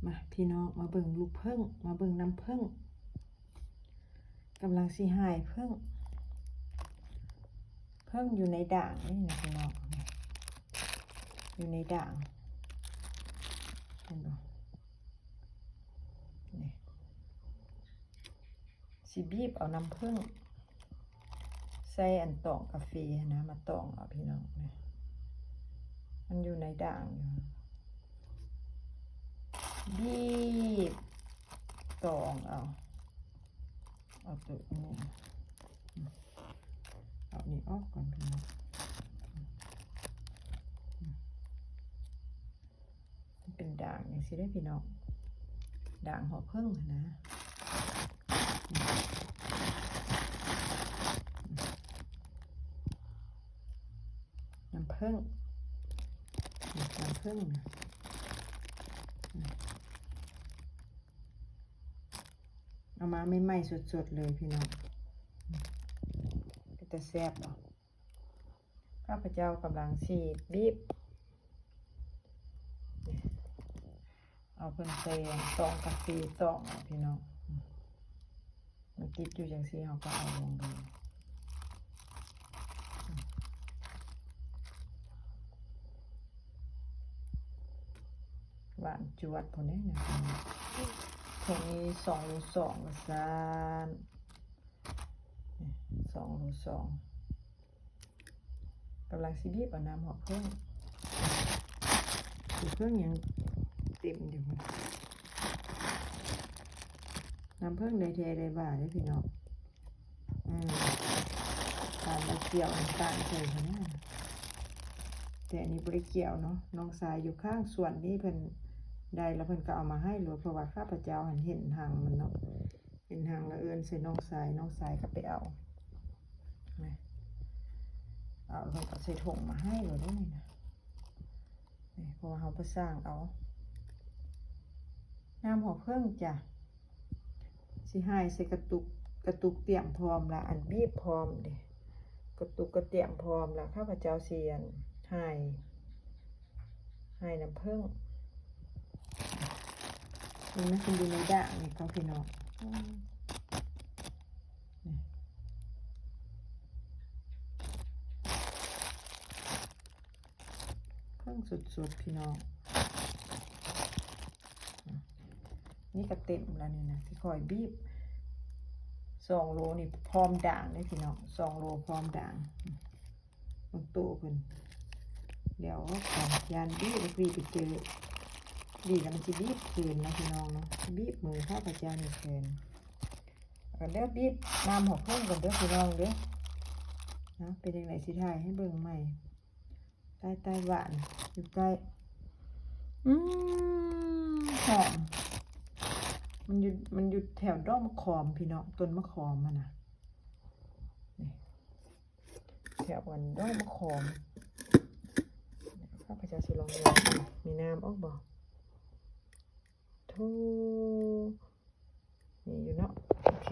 ມາພີ່ນ້ອງ ມາເບິ່ງລູກເຜິ້ງ ມາເບິ່ງນ້ຳເຜິ້ງ ກຳລັງຊິຫາຍເຜິ້ງ ເຜິ້ງຢູ່ໃນດ່າງນີ້ນະພີ່ນ້ອງ ນີ້ ຢູ່ໃນດ່າງ ເຫັນບໍ່ ນີ້ ຊິບີບເອົານ້ຳເຜິ້ງໃສ່ອັນຕອງກາເຟຫັ້ນນະ ມາຕອງເອົາພີ່ນ້ອງ ນີ້ ມັນຢູ່ໃນດ່າງຢູ່ ບີບຕອງເອົາ ເອົາໂຕນີ້ ເອົານີ້ອອກກ່ອນພີ່ນ້ອງ ມັນເປັນດ່າງຈັ່ງຊີ້ເດ້ພີ່ນ້ອງ ດ່າງຫົວເຜິ້ງຫັ້ນນະ ນ້ຳເຜິ້ງ ນ້ຳເຜິ້ງນະ ເອົາມາໃໝ່ໆສົດໆເລີຍພີ່ນ້ອງ ເປັນຕາແຊບບໍ່? ຂ້າພະເຈົ້າກຳລັງຊິບີບ ເອົາເພິ່ນໃສ່ຕອງກາເຟຕອງເອົາພີ່ນ້ອງ ມັນຕິດຢູ່ຈັ່ງຊີ້ ເຮົາກໍເອົາລົງເລີຍ ຫວານຈວດພຸ້ນເດ້ນະ ເພິ່ນມີສອງໂລສອງວ່າຊັ້ນ ນີ້ ສອງໂລສອງ ກຳລັງຊິບີບເອົານ້ຳຫົວເຜິ້ງ ຫົວເຜິ້ງຍັງເຕັມຢູ່ ນ້ຳເຜິ້ງໄດ້ແທ້ໄດ້ວ່າເດ້ພີ່ນ້ອງ ອືມ ປານວ່າກ່ຽວນ້ຳຕານໃສ່ພຸ້ນນະ ແຕ່ອັນນີ້ບໍ່ໄດ້ກ່ຽວເນາະ ນ້ອງຊາຍຢູ່ຂ້າງສວນນີ້ເພິ່ນໄດ້ແລ້ວ ເພິ່ນກໍເອົາມາໃຫ້ໂລດ ເພາະວ່າຂ້າພະເຈົ້າຫັ້ນເຫັນຮັງມັນເນາະ ເຫັນຮັງລະເອີ້ນໃສ່ນ້ອງຊາຍ ນ້ອງຊາຍກໍໄປເອົາ ນີ້ ເອົາ ເພິ່ນກໍໃສ່ຖົງມາໃຫ້ໂລດເດ້ນີ້ນະ ນີ້ ເພາະວ່າເຮົາບໍ່ສ້າງເອົາ ນ້ຳຫົວເຜິ້ງຈ້ະ ຊິຫາຍໃສ່ກະຕຸກ ກະຕຸກຕຽມພ້ອມລະ ອັນບີບພ້ອມເດ້ ກະຕຸກກະຕຽມພ້ອມລະ ຂ້າພະເຈົ້າຊິອັນຫາຍ ຫາຍນ້ຳເຜິ້ງ ເຫັນມັນຢູ່ໃນດ່າງນີ້ກໍພີ່ນ້ອງ ອືມ ນີ້ ເຜິ້ງສົດໆ ພີ່ນ້ອງ ນີ້ກໍເຕັມແລ້ວນີ້ນະ ຊິຄ່ອຍບີບ ສອງໂລນີ້ພ້ອມດ່າງເດ້ພີ່ນ້ອງ ສອງໂລພ້ອມດ່າງ ເບິ່ງໂຕເພິ່ນ ດຽວຂອອນຢ້ານບີບ ບີບໄປເຈີ ບີບແລ້ວມັນຊິບີບຄືນເນາະພີ່ນ້ອງເນາະ ບີບມືຂ້າພະເຈົ້ານີ້ຄືນ ແລ້ວກໍເດີ ບີບນ້ຳຫົວເຜິ້ງກ່ອນເດີພີ່ນ້ອງເດີ ເນາະ ເປັນຈັ່ງໃດຊິຖ່າຍໃຫ້ເບິ່ງໃໝ່ ໃຕ້ ໃຕ້ຫວານ ຢູ່ໃກ້ ອືມ ຫອມ ມັນຢູ່ ມັນຢູ່ແຖວດອກມະຂອມພີ່ນ້ອງ ຕົ້ນມະຂອມຫັ້ນນະ ນີ້ ແຖວອັນດອກມະຂອມ ຂ້າພະເຈົ້າຊິລອງເບິ່ງ ມີນ້ຳອອກບໍ່? ໂທ້ ມີຢູ່ເນາະ ໂອເຄ